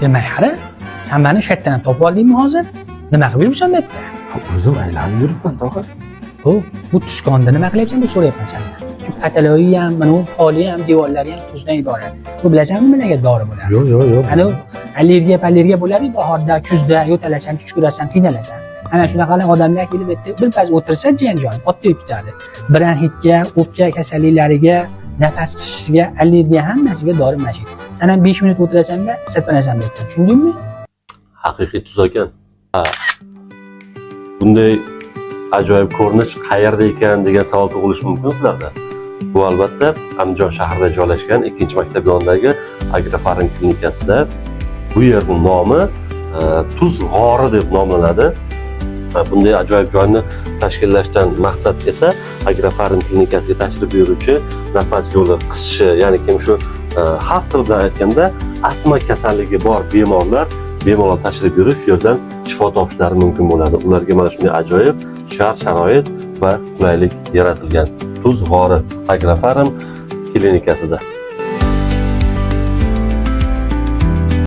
Demak, hali san mani shu yerdan ham topib oldingmi hozir? Nima qilib yuribsan bu yerda? Ha, o'zim aylanib yuribman, tog'a. Bu tuzkonda nima qilyapsan deb so'rayapman sendan. Shu pataloyi ham, mana bu poli ham, devorlari ham tuzdan iborat. Bu bilasanmi nimalarga dori bo'ladi? Yo'q, yo'q, yo'q. Ana allergiya, allergiya bo'ladi bahorda, kuzda yo'talasan, chuchkurasan, qiynalasan. Ana shunaqa odamlar kelib yerda birpas o'tirsa, jiyanjon, otdek tutadi. Bronxitga, o'pka kasalliklariga, nafas qisishiga, allergiya, hammasiga dori mana shu. San ham 5 minut o'tirasanda, sirpanasan bu yerdan. Tushundingmi? Haqiqiy tuz ekan. Ha. Bunday ajoyib ko'rinish qayerda ekan degan savol tug'ilishi mumkin sizlarda. Bu albatta Andijon shahrida joylashgan ikkinchi maktab yonidagi Agrofarm klinikasida. Bu yerning nomi Tuz g'ori deb nomlanadi. Bunday ajoyib joyni tashkillashdan maqsad esa Agrofarm klinikasiga tashrif buyuruvchi nafas yo'li qisishi, ya'ni kim shu xalq tili bilan aytganda astma kasalligi bor bemorlar bemalol tashrif buyurib, shu yerdan shifo topishlari mumkin bo'ladi. Ularga mana shunday ajoyib shart sharoit va qulaylik yaratilgan. Tuz g'ori Agrofarm klinikasida.